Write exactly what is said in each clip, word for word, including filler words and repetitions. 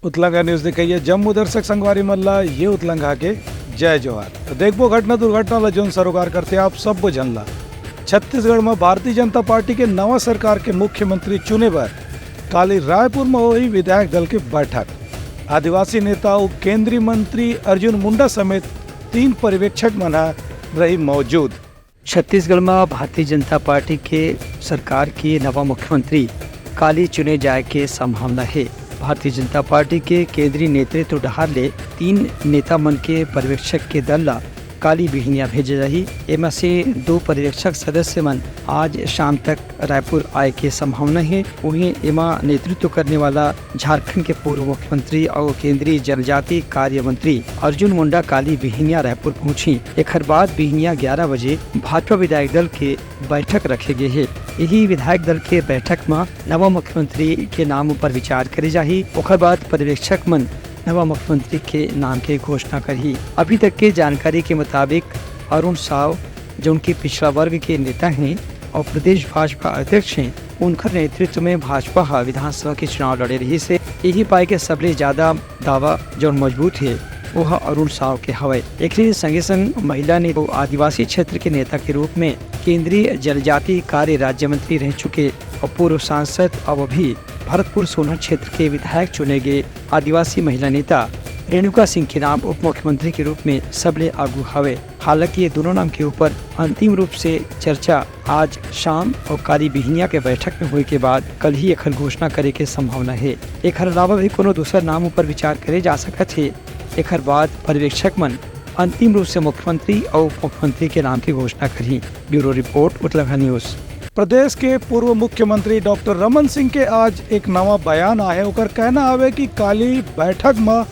उतलंगा news देखइया जम्मो दर्शक संगवारी मन ला ये उतलंगा के जय जोहार। तो देखबो घटना दुर्घटना ला जोन सरोकार करथे आप सब्बो झन ला। छत्तीसगढ़ म भारतीय जनता पार्टी के नवा सरकार के मुख्यमंत्री चुने बर काली रायपुर म होही विधायक दल के बैठक। आदिवासी नेता अउ केंद्रीय मंत्री अर्जुन मुंडा समेत तीन पर्यवेक्षक मन ह रही मौजूद। छत्तीसगढ़ म भारतीय जनता पार्टी के सरकार के नवा मुख्यमंत्री काली चुने जाए के संभावना हे। भारतीय जनता पार्टी के केंद्रीय नेतृत्व डहार ले तीन नेता मन के पर्यवेक्षक के दल ला काली बिहनिया भेजे जाही। एमा से दो पर्यवेक्षक सदस्य मन आज शाम तक रायपुर आए के संभावना हे। वहीं एमा नेतृत्व करने वाला झारखंड के पूर्व मुख्यमंत्री अउ केंद्रीय जनजाति कार्य मंत्री अर्जुन मुंडा काली बिहनिया रायपुर पहुंची। एखर बाद बिहनिया ग्यारह बजे भाजपा विधायक दल के बैठक रखे गे हे। यही विधायक दल के बैठक म नवा मुख्यमंत्री के नाम पर विचार करे जाही। ओखर बाद पर्यवेक्षक मन नवा मुख्यमंत्री के नाम के घोषणा करही। अभी तक के जानकारी के मुताबिक अरुण साव, जो उनके पिछड़ा वर्ग के नेता हैं और प्रदेश भाजपा अध्यक्ष हैं, उनकर नेतृत्व में भाजपा ह विधानसभा के चुनाव लड़े रहिस हे। यही पाए के सबले ज्यादा दावा जौन मजबूत हे, वो ह अरुण साव के हवय। एकरे संगे संग महिला ने आदिवासी क्षेत्र के नेता के रूप में केंद्रीय जनजाति कार्य राज्य मंत्री रह चुके और पूर्व सांसद, अब अभी भरतपुर सोना क्षेत्र के विधायक चुने गए आदिवासी महिला नेता रेणुका सिंह के नाम उप मुख्यमंत्री के रूप में सबले आगू हवे। हालांकि ये दोनों नाम के ऊपर अंतिम रूप से चर्चा आज शाम और काली बिहनिया के बैठक में होए के बाद कल ही एखर घोषणा करे के संभावना हे। एखर अलावा भी कोनो दूसर नाम ऊपर विचार करे जा सकत हे। एखर बाद पर्यवेक्षक मन अंतिम रूप से मुख्यमंत्री और उप मुख्यमंत्री के नाम की घोषणा करही। Bureau report, Utlangha news. प्रदेश के पूर्व मुख्यमंत्री डॉक्टर रमन सिंह के आज एक नवा बयान आए। ओकर कहना आवे कि काली बैठक म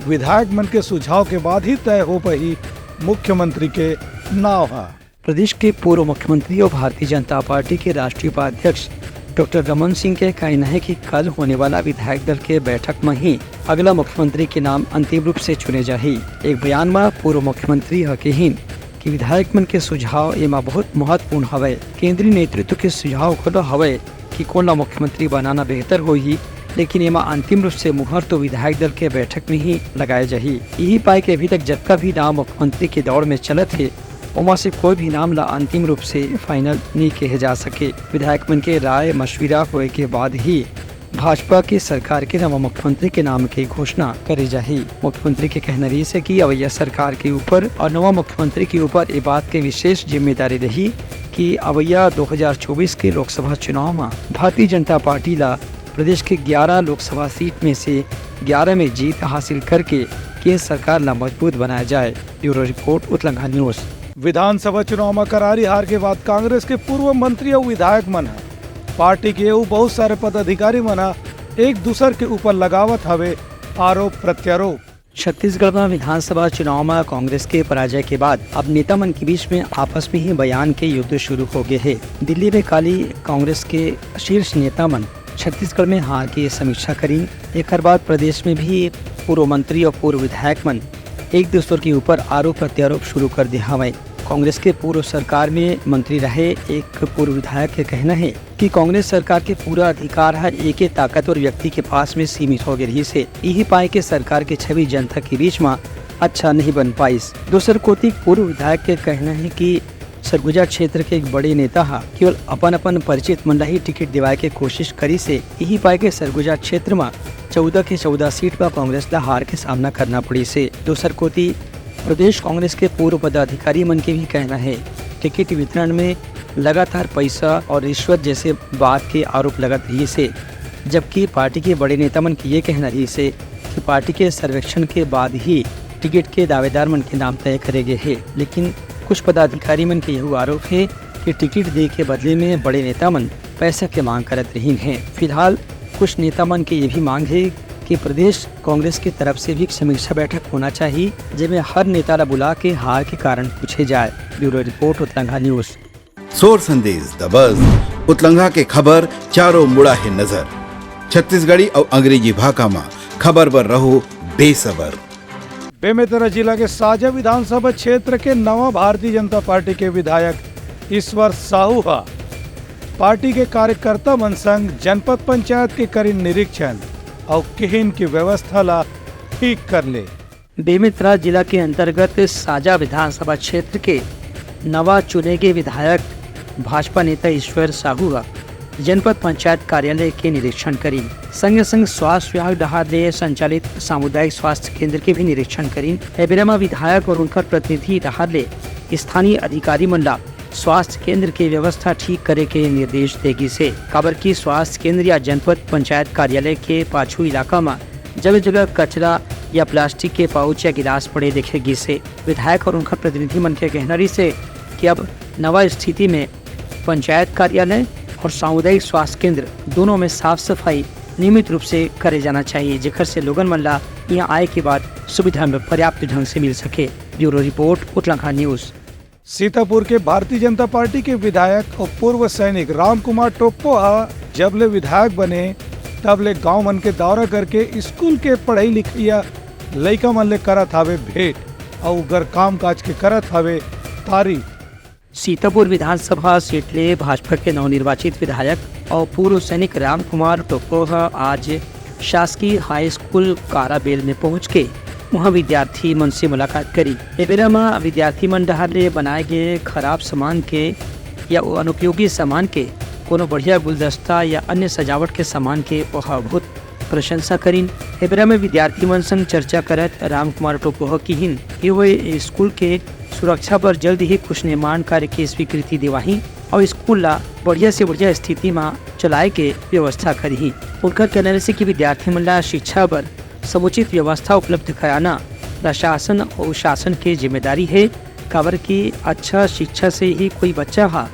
विधायक मन के सुझाव के बाद ही तय हो पाही मुख्यमंत्री के नाव ह। प्रदेश के पूर्व मुख्यमंत्री और भारतीय जनता पार्टी के राष्ट्रीय उपाध्यक्ष डॉक्टर रमन सिंह के कहना है कि कल होने वाला विधायक दल के बैठक में ही अगला मुख्यमंत्री के नाम अंतिम रूप से चुने जाही। एक बयान में पूर्व मुख्यमंत्री ह कहिन कि विधायक मन के सुझाव एमा बहुत महत्वपूर्ण हवय। केंद्रीय नेतृत्व के सुझाव घलो हवय कि कोन ला मुख्यमंत्री बनाना बेहतर होही, लेकिन एमा अंतिम रूप से मुहर तो विधायक दल के बैठक में ही लगाए जाही। यही पाए के अभी तक जतका भी नाम मुख्यमंत्री के दौड़ में चलत हे, ओमा से कोई भी नाम ला अंतिम रूप से फाइनल नहीं कहे जा सके। विधायक मन के राय मशविरा होए के बाद ही भाजपा के सरकार के नवा मुख्यमंत्री के नाम के घोषणा करे जाही। मुख्यमंत्री के कहना रहिस हे कि अवैया सरकार के ऊपर और नवा मुख्यमंत्री के ऊपर ये बात के विशेष जिम्मेदारी रही कि अवैया दो हज़ार चौबीस के लोकसभा चुनाव में भारतीय जनता पार्टी ला प्रदेश के ग्यारह लोकसभा सीट में से ग्यारह में जीत हासिल करके केंद्र सरकार ला मजबूत बनाया जाए। Bureau report, Utlangha news. विधानसभा चुनाव में करारी हार के बाद कांग्रेस के पूर्व मंत्री और विधायक मन ह, पार्टी के अउ बहुत सारे पदाधिकारी मन ह एक दूसर के ऊपर लगावत हवे आरोप प्रत्यारोप। छत्तीसगढ़ में विधानसभा चुनाव में कांग्रेस के पराजय के बाद अब नेता मन के बीच में आपस में ही बयान के युद्ध शुरू हो गए हे। दिल्ली में काली कांग्रेस के शीर्ष नेता मन छत्तीसगढ़ में हार के समीक्षा करी। एकर बाद प्रदेश में भी पूर्व मंत्री और पूर्व विधायक मन एक दूसर के ऊपर आरोप प्रत्यारोप शुरू कर दे हवय। कांग्रेस के पूर्व सरकार में मंत्री रहे एक पूर्व विधायक के कहना है कि कांग्रेस सरकार के पूरा अधिकार ह एके ताकतवर व्यक्ति के पास में सीमित हो गए रहिस हे। यही पाए के सरकार के छवि जनता के बीच में अच्छा नहीं बन पाइस। दूसर कोति पूर्व विधायक के कहना है कि सरगुजा क्षेत्र के एक बड़े नेता ह केवल अपन अपन परिचित मन ला ही टिकट दिवाए के कोशिश करिस हे। यही पाए के सरगुजा क्षेत्र म चौदह के चौदह सीट म कांग्रेस ला हार के सामना करना पड़िस हे। दूसर कोति प्रदेश कांग्रेस के पूर्व पदाधिकारी मन के भी कहना है, टिकट वितरण में लगातार पैसा और रिश्वत जैसे बात के आरोप लगत रहिस हे, जबकि पार्टी के बड़े नेता मन के ये कहना रहिस हे कि पार्टी के सर्वेक्षण के बाद ही टिकट के दावेदार मन के नाम तय करे गए हे, लेकिन कुछ पदाधिकारी मन के यहू आरोप हे कि टिकट दे के बदले में बड़े नेता मन पैसा के मांग करत रहिन हे। फिलहाल कुछ नेता मन के ये भी मांग हे कि प्रदेश कांग्रेस की तरफ से भी समीक्षा बैठक होना चाहिए, जेमे हर नेता ला बुला के हार के कारण पूछे जाए। Bureau report, Utlangha news. सोर संदेश दबस, उतलंघा के खबर चारों मुड़ा हे नजर। छत्तीसगढ़ी अउ अंग्रेजी भाखा म खबर बर रहो बेसबर। बेमेतरा जिला के साजा विधानसभा क्षेत्र के नवा भारतीय जनता पार्टी के विधायक ईश्वर साहू ह पार्टी के कार्यकर्ता मन संग जनपद पंचायत के करिन निरीक्षण अउ किहिन के व्यवस्था ला ठीक कर ले। बेमेतरा जिला के अंतर्गत साजा विधानसभा क्षेत्र के नवा चुने गे विधायक भाजपा नेता ईश्वर साहू ह जनपद पंचायत कार्यालय के निरीक्षण करीन। संगे संग स्वास्थ्य विभाग डहार ले संचालित सामुदायिक स्वास्थ्य केंद्र के भी निरीक्षण करीन। ए बेरा म विधायक और उनकर प्रतिनिधि डहार ले स्थानीय अधिकारी मन ला स्वास्थ्य केंद्र के व्यवस्था ठीक करे के निर्देश दे गिस हे, काबर कि स्वास्थ्य केंद्र या जनपद पंचायत कार्यालय के पाछू इलाका म जगह-जगह कचरा या प्लास्टिक के पाउच या गिलास पड़े देखे गिस हे। विधायक और उनकर प्रतिनिधि मन के कहना रिहिस हे कि अब नवा स्थिति में पंचायत कार्यालय और सामुदायिक स्वास्थ्य केंद्र दोनों में साफ सफाई नियमित रूप से करे जाना चाहिए, जेकर से लोगन मन ला यहाँ आए के बाद सुविधा में पर्याप्त ढंग से मिल सके। Bureau report, Utlangha news. Sitapur के भारतीय जनता पार्टी के विधायक और पूर्व सैनिक रामकुमार टोप्पो ह जब ले विधायक बने, तब ले गांव मन के दौरा करके स्कूल के पढ़ई लिखइया लइका मन ले करत हावे भेंट अउ उगर कामकाज के करत हावे तारीफ। सीतापुर विधानसभा सीट ले भाजपा के नवनिर्वाचित विधायक और पूर्व सैनिक रामकुमार टोप्पो ह आज शासकीय हाई स्कूल काराबेल में पहुंच के उहां विद्यार्थी मन से मुलाकात करी। ए बेरा म विद्यार्थी मन डहार ले बनाए गे खराब सामान के या अनुपयोगी सामान के कोनो बढ़िया गुलदस्ता या अन्य सजावट के सामान के ओह बहुत प्रशंसा करिन। ए बेरा में विद्यार्थी मन संग चर्चा करत रामकुमार टोप्पो ह किहिन कि वो ए स्कूल के सुरक्षा बर जल्द ही कुछ निर्माण कार्य के स्वीकृति देवाही और स्कूल ला बढ़िया से बढ़िया स्थिति म चलाए के व्यवस्था करही। उनकर कहना रहिसे कि विद्यार्थी मन ला शिक्षा बर समुचित व्यवस्था उपलब्ध कराना प्रशासन अउ शासन के जिम्मेदारी हे, काबर कि अच्छा शिक्षा से ही कोई बच्चा ह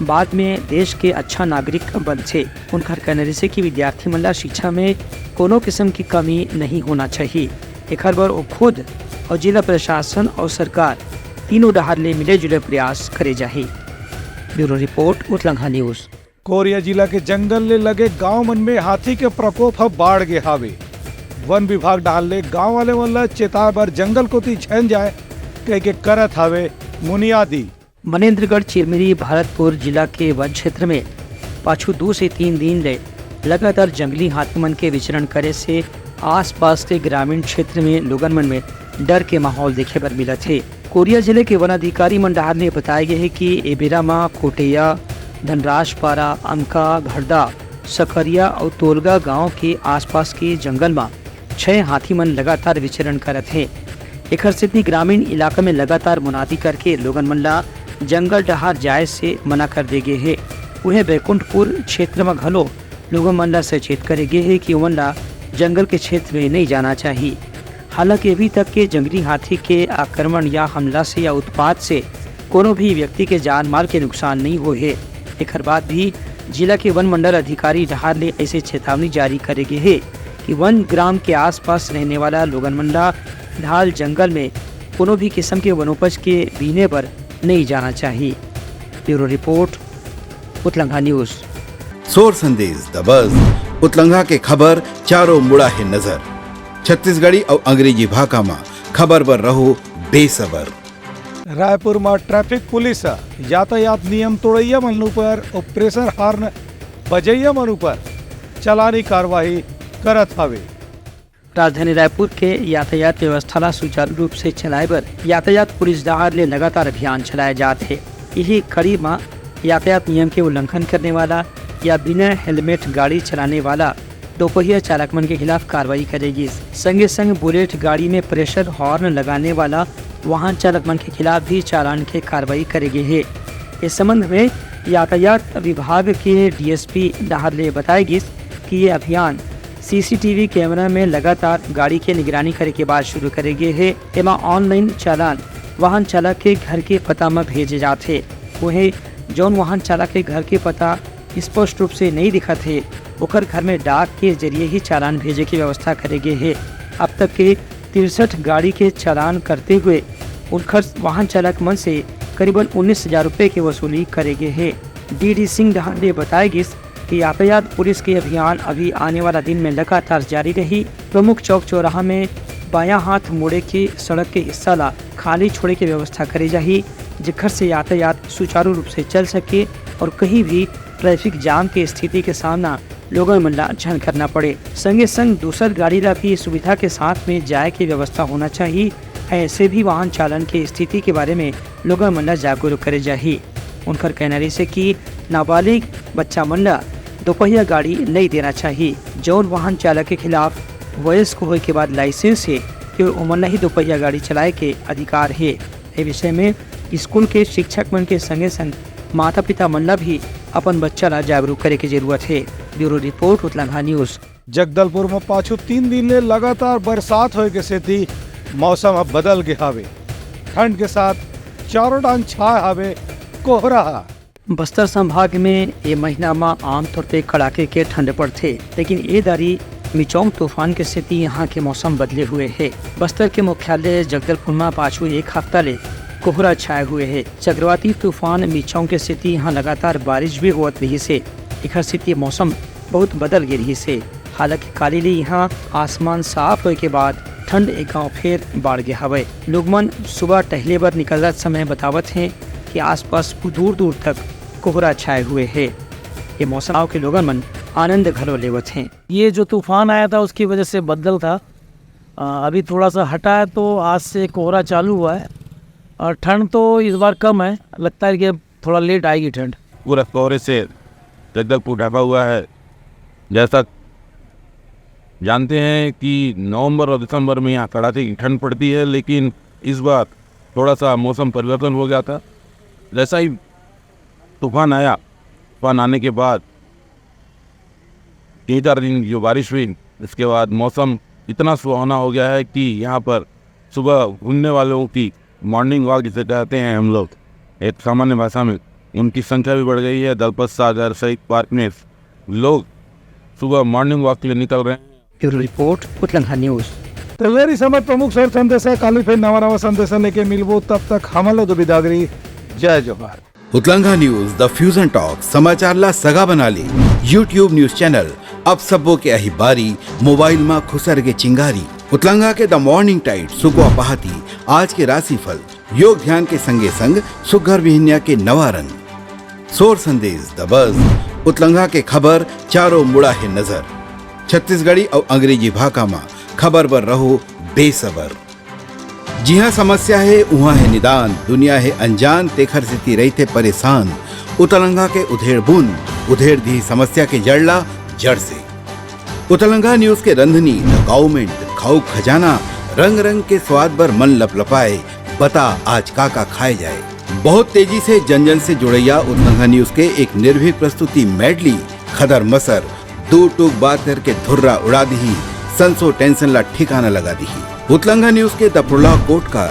बाद में देश के अच्छा नागरिक बनथे। उनकर कहना रहिसे कि विद्यार्थी मन ला शिक्षा में कोनो किस्म की कमी नहीं होना चाहिए। एखर बर वो खुद और जिला प्रशासन और सरकार तीनों डहार ले मिले जुले प्रयास करे जाही। Bureau report, Utlangha news. Koriya जिला के जंगल ले लगे गांव मन में हाथी के प्रकोप ह बाढ़ गे हावे। वन विभाग डहार ले गांव वाले मन ला चेताए बर जंगल कोती झन जाए कह के करत हावे मुनियादी। मनेंद्रगढ़ चिरमिरी भरतपुर जिला के वन क्षेत्र में पाछू दो से तीन दिन ले लगातार जंगली हाथी मन के विचरण करे से आसपास के ग्रामीण क्षेत्र में लोगन मन में डर के माहौल देखे बर मिलत हे। कोरिया जिले के वन अधिकारी मन डहार ले बताए गे हे कि ए बेरा म कोटेया, धनराजपारा, अमका, घड़दा, सकरिया अउ तोलगा गांव के आसपास के जंगल म छह हाथी मन लगातार विचरण करत हे। एखर सेती ग्रामीण इलाका में लगातार मुनादी करके लोगन मन ला जंगल डहार जाए से मना कर दे गे हे। उहें बैकुंठपुर क्षेत्र म घलो लोगन मन ला सचेत करे गे हे कि ओमन ला जंगल के क्षेत्र में नहीं जाना चाही। हालांकि अभी तक के जंगली हाथी के आक्रमण या हमला से या उत्पात से कोनो भी व्यक्ति के जान माल के नुकसान नहीं होए हे। एखर बाद भी जिला के वन मंडल अधिकारी डहार ले ऐसे चेतावनी जारी करे गे हे कि वन ग्राम के आसपास रहने वाला लोगन मन ला ढाल जंगल में कोनो भी किस्म के वनोपज के बीने बर नहीं जाना चाही। Bureau report, Utlangha news. सोर संदेश दबस, उतलंघा के खबर चारों मुड़ा हे नजर। छत्तीसगढ़ी अउ अंग्रेजी भाखा म खबर बर रहो बेसबर। रायपुर म ट्रैफिक पुलिस ह यातायात नियम तोड़इया मन ऊपर अउ प्रेशर हॉर्न बजइया मन ऊपर चालानी कार्रवाई करत हवे। राजधानी रायपुर के यातायात व्यवस्था ला सुचारू रूप से चलाए बर यातायात पुलिस डहार ले लगातार अभियान चलाए जात हे। इही कड़ी म यातायात नियम के उल्लंघन करने वाला या बिना हेलमेट गाड़ी चलाने वाला दोपहिया चालक मन के खिलाफ कार्रवाई करे गिस। संगे संग बुलेट गाड़ी में प्रेशर हॉर्न लगाने वाला वाहन चालक मन के खिलाफ भी चालान के कार्रवाई करे गे हे। इस संबंध में यातायात विभाग के डीएसपी डहार ले बताए गिस कि ये अभियान सीसीटीवी कैमरा में लगातार गाड़ी के निगरानी करे के बाद शुरू करे गे हे। एमा ऑनलाइन चालान वाहन चालक के घर के पता म भेजे जात हे। उहें, जौन वाहन चालक के घर के पता स्पष्ट रूप से नहीं दिखत हे, ओकर घर में डाक के जरिए ही चालान भेजे के व्यवस्था करे गे हे। अब तक के तिरसठ गाड़ी के चालान करते हुए उनकर वाहन चालक मन से करीबन उन्नीस हजार रुपए के वसूली करे गे हे। डीडी सिंह डहार ले बताए गिस कि यातायात पुलिस के अभियान अभी आने वाला दिन में लगातार जारी रही। प्रमुख चौक चौराहा में बायां हाथ मुड़े के सड़क के हिस्सा ला खाली छोड़े के व्यवस्था करे जाही, जेखर से यातायात सुचारू रूप से चल सके और कहीं भी ट्रैफिक जाम के स्थिति के सामना लोगन मन ला झन करना पड़े। संगे संग दूसर गाड़ी ला भी सुविधा के साथ में जाए के व्यवस्था होना चाहिए। ऐसे भी वाहन चालन के स्थिति के बारे में लोगन मन ला जागरूक करे जाही। उनकर कहना रहिसे कि नाबालिग बच्चा मन ला दोपहिया गाड़ी नइ देना चाहिए। जौन वाहन चालक के खिलाफ वयस्क होए के बाद लाइसेंस हे, केवल ओमन ला ही दोपहिया गाड़ी चलाए के अधिकार हे। ए विषय में स्कूल के शिक्षक मन के संगे संग माता पिता मन ला भी अपन बच्चा ला जागरूक करे के जरूरत हे। Bureau report, Utlangha news. Jagdalpur म पाछू तीन दिन ले लगातार बरसात होए के सेती मौसम ह बदल गे हावे। ठंड के साथ चारों डांग छाए हावे कोहरा ह। बस्तर संभाग में ये महीना म आमतौर पे कड़ाके के ठंड पड़थे, लेकिन ए दारी मिचौंग तूफान के सेती यहाँ के मौसम बदले हुए हे। बस्तर के मुख्यालय जगदलपुर म पाछू एक हफ्ता ले कोहरा छाए हुए हे। चक्रवाती तूफान मिचौंग के सेती यहाँ लगातार बारिश भी होवत रहिस हे। एखर सेती मौसम बहुत बदल गे रहिस हे। हालांकि काली ले यहाँ आसमान साफ होए के बाद ठंड एक गांव फेर बाढ़ गे हवय। लोग मन सुबह टहले बर निकलत समय बतावत हें कि आसपास दूर-दूर तक कोहरा छाए हुए हे। ये मौसम गांव के लोगन मन आनंद घलो लेवत हें। ये जो तूफान आया था, उसकी वजह से बदल था। अ, अभी थोड़ा सा हटा है, तो आज से कोहरा चालू हुआ है और ठंड तो इस बार कम है, लगता है कि अब थोड़ा लेट आएगी ठंड। पूरा कोहरे से जगदलपुर ढका हुआ है। जैसा जानते हैं कि नवंबर और दिसंबर में यहाँ कड़ाके की ठंड पड़ती है, लेकिन इस बार थोड़ा सा मौसम परिवर्तन हो गया था। जैसा ही तूफान आया, तूफान आने के बाद तीन चार दिन जो बारिश हुई, इसके बाद मौसम इतना सुहावना हो गया है कि यहाँ पर सुबह घूमने वालों की मॉर्निंग वॉक जिसे कहते हैं हम लोग एक सामान्य भाषा में, उनकी संख्या भी बढ़ गई है। दलपत सागर शहीद पार्क में लोग सुबह मॉर्निंग वॉक के लिए निकल रहे हैं। Bureau report, Utlangha news. तो ये रही हमर प्रमुख शहर संदेश है। काली फिर नवा नवा संदेश लेके मिलबो, तब तक हमन ला दो बिदागरी। जय जोहार। उतलंघा न्यूज, द फ्यूजन टॉक, समाचार ला सगा बना ले। YouTube न्यूज चैनल, अब सबो के आही बारी, मोबाइल मा खुसर के चिंगारी। उतलंघा के द मॉर्निंग टाइड, सुकवा पहाती, आज के राशिफल, योग ध्यान के संगे संग सुघर बिहनिया के नवा रंग। सोर संदेश, द बज, उतलंघा के खबर, चारों मुड़ा हे नजर। छत्तीसगढ़ी अउ अंग्रेजी भाखा मा खबर बर रहो बेसबर। जिहाँ समस्या हे, उहाँ हे निदान, दुनिया हे अनजान, तेखर सेती रहिथे परेशान। उतलंघा के उधेड़ बुन, उधेड़ दिही समस्या के जड़ ला जड़ से। उतलंघा न्यूज के रंधनी, द काउमेंट, खाऊ खजाना, रंग रंग के स्वाद बर मन लपलपाए, बता आज का का खाए जाए। बहुत तेजी से जन जन से जुड़ैया उतलंघा न्यूज के एक निर्भीक प्रस्तुति मेडली, खदर मसर, दू टूक बात करके धुर्रा उड़ा दिही, संसो टेंशन ला ठिकाना लगा दिही। उतलंघा न्यूज के दपुड़ला कोट का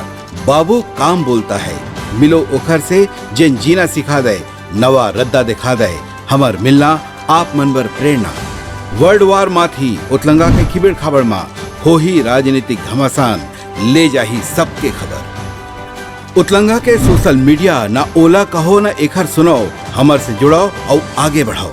बाबू काम बोलता है, मिलो ओखर से जेन जीना सिखा दे, नवा रद्दा दिखा दे, हमर मिलना आप मन बर प्रेरणा। वर्ल्ड वार माथी उतलंघा के खिबेड़ खाबड़ मा होही राजनीतिक घमासान, ले जाही सबके खबर। उतलंघा के सोशल मीडिया, ना ओला कहो ना एखर सुनाओ, हमर से जुड़ाओ अउ आगे बढ़ाओ।